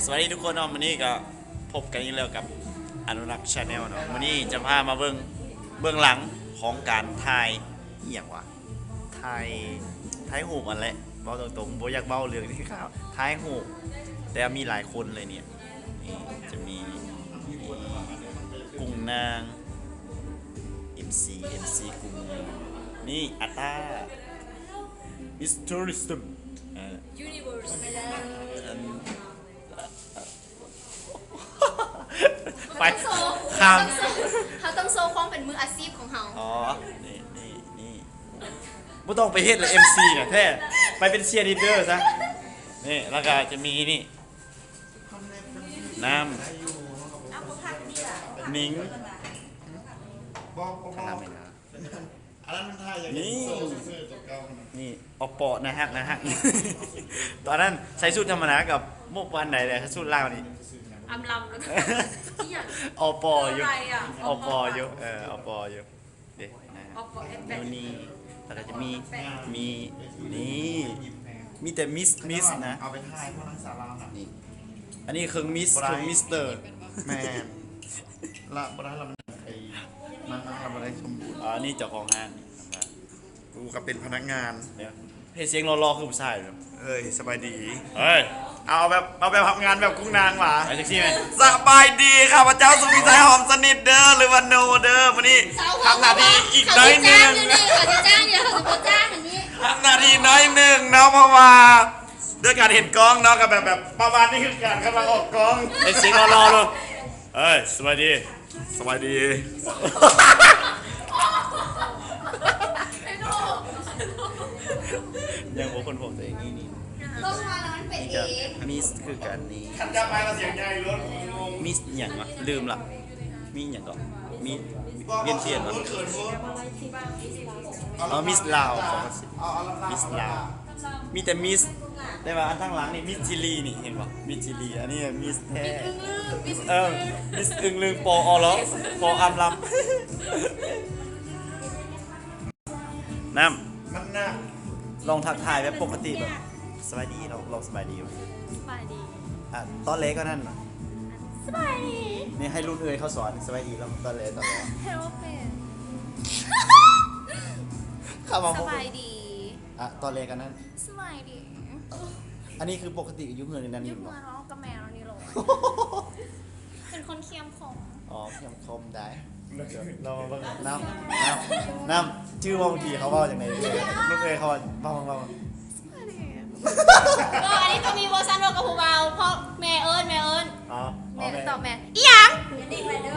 ສະບາຍດີທຸກຄົນເນາະ, ມື້ນີ້ກໍພົບກັນອີກແລ້ວກັບອະນຸລັກ Channel ເນາະ. ມື້ນີ້ຈະພາມາເບິ່ງເບື້ອງຫຼັງຂອງການຖ່າຍ ອີ່ຫຍັງວະ ຖ່າຍ ຖ່າຍຮູບຫັ້ນແຫຼະ. ເວົ້າຕົງໆ ບໍ່ຢາກເວົ້າເລື່ອງທີ່ຂ່າວ ຖ່າຍຮູບ ແຕ່ມີຫຼາຍຄົນເລີຍນີ້. ນີ້ຈະມີ ນີ້ ກຸ້ງນາງ ເອັມຊີ ເອັມຊີກຸ້ງນາງ ນີ້ອາຕ້າ Miss Tourism ເອີ Universe ອັນ ໄປ ເຮົາຕ້ອງໂຊ ຂ້າມ ເຮົາຕ້ອງໂຊ ເຮົາຕ້ອງໂຊຄວາມເປັນມືອາຊີບຂອງເຮົາ. ອໍ ນີ້ ນີ້ ນີ້ ບໍ່ຕ້ອງໄປເຮັດລະ ເອັມຊີນະ ແທ້ ໄປເປັນເຊຍລີດເດີຊະ. ນີ້ ແລ້ວກໍຈະມີນີ້ ນ້ຳ ນິງ ອັນນັ້ນແມ່ນຫຍັງ? ອັນນັ້ນມັນຖ່າຍຢ່າງນີ້ ໂຊຊື່ໆ ຕົວເກົ່າຫັ້ນນະ. ນີ້ ອອບປໍ ໜ້າຮັກ ໜ້າຮັກ. ຕອນນັ້ນໃສ່ຊຸດທຳມະດາກໍບໍ່ປານໃດເລີຍ ຊຸດລາວນີ້ ອຳລຳ ອີ່ຫຍັງ ອອບປໍຢູ່ ອະໄລອະ ອອບປໍຢູ່ ອອບປໍ ເອີ ອອບປໍຢູ່ເດ້. ອອບປໍ ໂນນີ້ ແລ້ວກໍຈະມີ ມີ ນີ້ ມີແຕ່ມິສ ມິສນະ ເອົາໄປຖ່າຍພວກນັກສາວລາວນະ. ນີ້ ອັນນີ້ເຄິ່ງມິສ ບໍ່ໄດ້ ເຄິ່ງມິສເຕີ ແມ່ນ ລະບໍ່ໄດ້ລະ ມັນໄປ ມັນ ມັນລະບໍ່ໄດ້ສົມບູນ. ອ່າ ນີ້ເຈົ້າຂອງຮ້ານ ກູກໍເປັນພະນັກງານ. ເຮັດສຽງຫຼໍ່ໆ ຄືຜູ້ຊາຍເນາະ. ເອີຍ ສະບາຍດີ. ເອີຍ ເອົາແບບ ເອົາແບບຮັບງານແບບກຸ້ງນາງຫວາ ເອົາຈັກຊີ້ແມ່ນ. ສະບາຍດີ ຂ້າພະເຈົ້າ ສຸວິໄຊ ຫອມສະໜິດເດີ ຫຼືວ່າໂນເດີ. ມື້ນີ້ຮັບໜ້າທີ່ອີກໜ້ອຍໜຶ່ງ ເຂົາຊິຈ້າງຢູ່ ເຂົາຊິບໍ່ຈ້າງອັນນີ້ ຮັບໜ້າທີ່ໜ້ອຍໜຶ່ງເນາະ ເພາະວ່າ ດ້ວຍການເຫັນກ້ອງເນາະ ກໍແບບ ແບບປະມານນີ້ຄືການກຳລັງອອກກ້ອງ. ເຮັດສຽງຫຼໍ່ໆ ເດີ. ເອີຍ ສະບາຍດີ ສະບາຍດີ. ຍັງບໍ່ຄົ້ນພົບຕົວເອງ. ນີ້ ນີ້ ນີ້ກໍມິສຄືກັນ. ນີ້ ມິສຫຍັງວະ ລືມລະ. ມີຫຍັງເກາະ ມີວຽນທຽນວະ. ອໍ ມິສລາວ ມິສລາວ ມີແຕ່ມິສ ແຕ່ວ່າອັນທາງຫຼັງນີ້ມິສຊີລີນີ້ ເຫັນບໍ່ ມິສຊີລີ. ອັນນີ້ມິສແທ້ ເອີ ມິສອຶ່ງລຶ່ງ ປໍອລ ປໍອາມລຳ. ນ້ຳ ມັນໜັກ ລອງທັກທາຍແບບປົກກະຕິ ແບບສະບາຍດີ ລອງ ລອງສະບາຍດີ. ສະບາຍດີ ອ່ະ ຕອນແລກກໍນັ້ນ ສະບາຍດີ. ນີ້ໃຫ້ລຸ້ນເອື້ອຍເຂົາສອນ ສະບາຍດີ ລອງຕອນແລກ ຕອນແລກ. ເຮັລໂລ ເຟຣນ ເຂົ້າມາ ສະບາຍດີ. ອ່ະ ຕອນແລກກໍນັ້ນ ສະບາຍດີ. ອັນນີ້ຄືປົກກະຕິຢູ່ເຮືອນນີ້ ຢູ່ເຮືອນເຮົາກັບແມ່ເຮົານີ້ໂລດ. ເປັນຄົນຂຽມຂົມ. ອໍ ຂຽມຂົມໄດ້. ລອງມາເບິ່ງ ນ້ຳ ນ້ຳ ນ້ຳ ຈື່ບໍ່ ເມື່ອກີ້ເຂົາເວົ້າຈັ່ງໃດ? ລູກເອີຍ ເຂົາເວົ້າ ເວົ້າ ເວົ້າ ສະບາຍດີ. ເອີ ອັນນີ້ຕ້ອງມີເວີຊັນເວົ້າກັບຜູ້ບ່າວ ເພາະແມ່ເອີ້ນ ແມ່ເອີ້ນ. ອໍ ແມ່ ແມ່ ຕອບແມ່ ອີ່ຫຍັງ?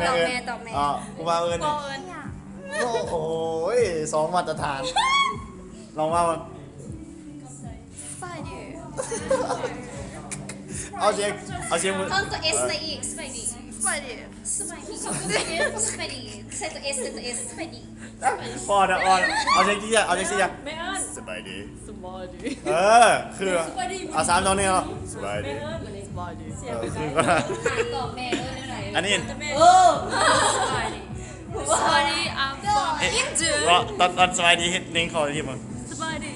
ຕອບແມ່ ຕອບແມ່. ອໍ ຜູ້ບ່າວເອີ້ນ ຜູ້ບ່າວເອີ້ນ ອີ່ຫຍັງ? ໂອ້ໂຫ ສອງມາດຕະຖານ. ລອງເວົ້າ. ສະບາຍດີ. ເອົາສຽງ ເອົາສຽງ ເພີ່ມຕົວເອສໃສ່ອີກ ສະບາຍດີ ສະບາຍດີ ສະບາຍດີ ສະບາຍດີ ໃສ່ຕົວເອສ ໃສ່ຕົວເອສ ສະບາຍດີ. ພໍແລ້ວ ພໍແລ້ວ ເອົາຈັ່ງຊີ້ ເອົາຈັ່ງຊີ້ ແມ່ເອີ້ນ ສະບາຍດີ ສະບາຍດີ. ເອີ ຄື ສະບາຍດີ ເອົາ ສາມ ສອງ ໜຶ່ງ ເອົາ ສະບາຍດີ ສະບາຍດີ. ເອີ ຄື ຖາມຕອບແມ່ເອີ້ນແນວໃດ? ອັນນີ້ ເອີ ສະບາຍດີ ສະບາຍດີ ອາ ເອີ ເອ ເອີ ຕອນ ຕອນສະບາຍດີເຮັດເໜັງຂໍທີ່ເບິ່ງ ສະບາຍດີ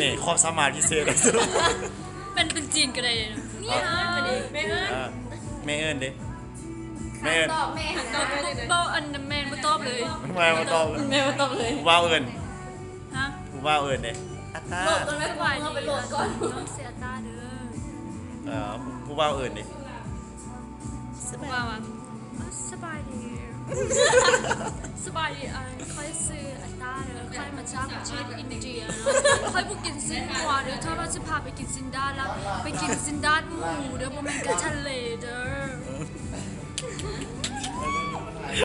ນີ້ຄວາມສາມາດພິເສດ. ແມ່ນເປັນຈີນກໍໄດ້ເນາະ. ນີ້ຫາ ແມ່ເອີ້ນ ເອີ ແມ່ເອີ້ນເດ້ ແມ່ເອີ້ນ. ຕອບແມ່ຫັ້ນນະ ເວົ້າອັນແມ່ນບໍ່ຕອບເລີຍ ແມ່ບໍ່ຕອບເລີຍ ແມ່ບໍ່ຕອບເລີຍ. ຜູ້ບ່າວເອີ້ນ ຮະ ຜູ້ບ່າວເອີ້ນເດ້ ອາຕ້າ ໂຫຼດກ່ອນ ສະບາຍດີ ເອົາໄປໂຫຼດກ່ອນ ນ້ອງຊື່ອາຕ້າເດີ. ເອີ ຜູ້ບ່າວເອີ້ນເດ້ ສະບາຍ ສະບາຍດີ ສະບາຍດີ ອ້າຍ ຂ້ອຍຊື່ອາຕ້າເດີ ຂ້ອຍມາຈາກປະເທດອິນເດຍເນາະ ຂ້ອຍບໍ່ກິນຊີ້ນງົວເດີ ຖ້າວ່າຊິພາໄປກິນຊີ້ນດາດລະ ໄປກິນຊີ້ນດາດໝູເດີ ບໍ່ແມ່ນກະທະເລເດີ.